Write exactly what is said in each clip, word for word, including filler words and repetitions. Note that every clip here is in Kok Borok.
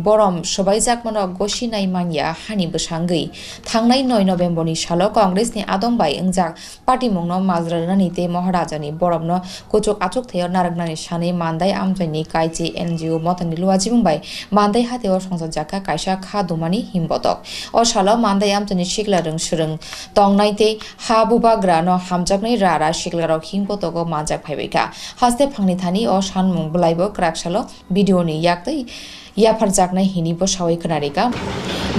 borom swbaijakmano gosi nai manya hani bwsangwi. Thangnai noi November ni salo Congress ni adong bai wngjak patimungno majra rwnani tei Maharajani boromno kuchuk achuk thaio narwknani sanwi Mandai amchaini Kaichi N G O Mothani luachimung bai Mandai hatio songchajak kha kaisa kha dumani himbotok. O salo Mandai amchaini sikla rwng swrwng tongnai tei ha bubagrano hamjaknai ra ra siklarok himbotogo manjak phaibaikha. Haste phangni thani o sanmung bwlaibo kwrak salo video ni yaktwi yapharjaknai hini bwsawi khwnarikha.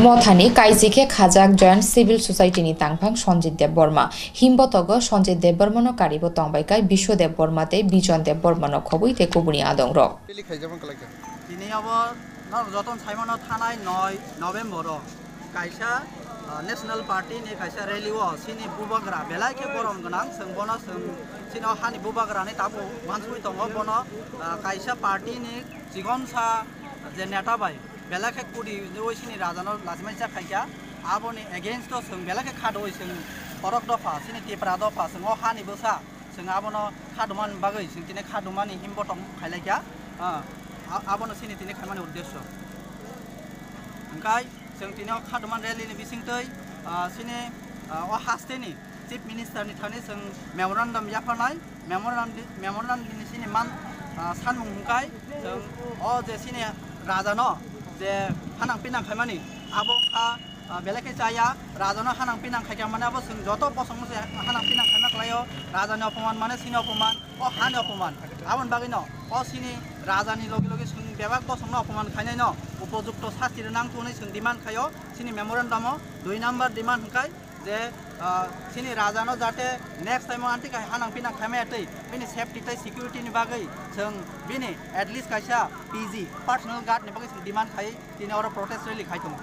Mothani Kaichi khe khajak Joint Civil Society ni tangphang Sanjit Debbarma. Himbotogo Sanjit Debbarmano karibo tongbaikha Biswa Debbarma tei Bijon Debbarmano khobwi tei kubuni adongrok. Tini abo norok jotono saimano thanai noi November o kaisa, ah, National Party ni kaisa rally o chini bubagra belai khe borom gwnang, chwng bono chwng chini o hani bubagra ni tabuk mansugwi tongo, bono, ah, kaisa party ni chikonsa je neta bai belai khe kudi oi chini raja no lachimai cha khaikha, aboni against o chwng belai khe khadowi chwng Borok dopha, chini Tipra dopha, chwng o hani bwsa. Chwng abono khadumani bagwi chwng tini khadumani himbotok khailaikha, ah, a-, abono chini tini khaimani uddesyo. Hwnkhe chwng tini o khadumani rally ni bisingtwi, ah, chini, ah, o hasteni Chief Minister ni thani chwng memorandum yapharnai, memorandum, memorandum ni chini man, ah, sanmung hwnkhe chwng o je chini raja no je hanang pinang khaimani abo wngkha, ah, belai khe chaya, raja no hanang pinang khaikha mane abo chwng joto bosong no se hanang pinang khaima kwlaio, raja ni opoman mane chini opoman, o hani opoman. Aboni bagwi no o chini raja ni logi logi chwng bebak bosong no opoman khainai no upojukto sasti rwnang thunwi chwng demand khaio, chini memorandum o dui number demand hwnkhe je, ah, chini raja no jate next time o anti kai hanang pinang khaimaya twi bini safety tei security ni bagwi chwng bini at least kaisa P G, personal guard ni bagwi chwng demand khai. Tini oro protest rally khai tongo.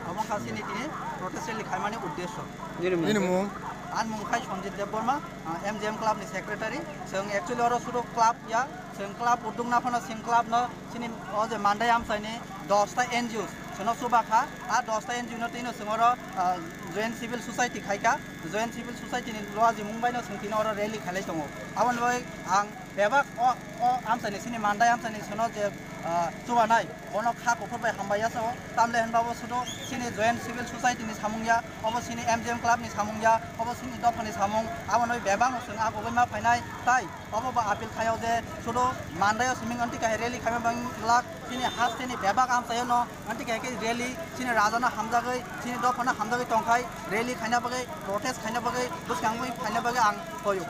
Obo wngkha chini tini protest rally khaimani uddesyo. Nini mung? Ani mung khai Sanjit Debbarma, ah, M G M club ni secretary. Chwng actually oro sudo club ya, chwng club udukna phano chwng club no chini o je Mandai amchaini dosta N G O chwngno chuba kha. A dosta N G O no tino chwng oro, ah, Joint Civil Society khai kha. Joint Civil Society ni luaji mung bai no chwng tini oro rally khailai tongo. Aboni bagwi ang bebak o, o amchaini chini Mandai amchaini chwngno je, ah, chubanai, bono kha kuphur bai hambai ya sao, tamle hinba bo sudo chini Joint Civil Society ni samung ya, obo chini M G M club ni samung ya, obo chini dopha ni samung, abono bebak no chwng agugwi ma phainai, tai obo bo appeal khaio je sudo Mandai o siming anti kahai rally khaima bang glak, chini hasteni bebak amchaio no anti kahai khe rally, chini raja no hamjagwi, chini dopha no hamjagwi tongkhai, rally khaina bagwi, protest khaina bagwi, bwskang bai phaina bagwi ang koyo.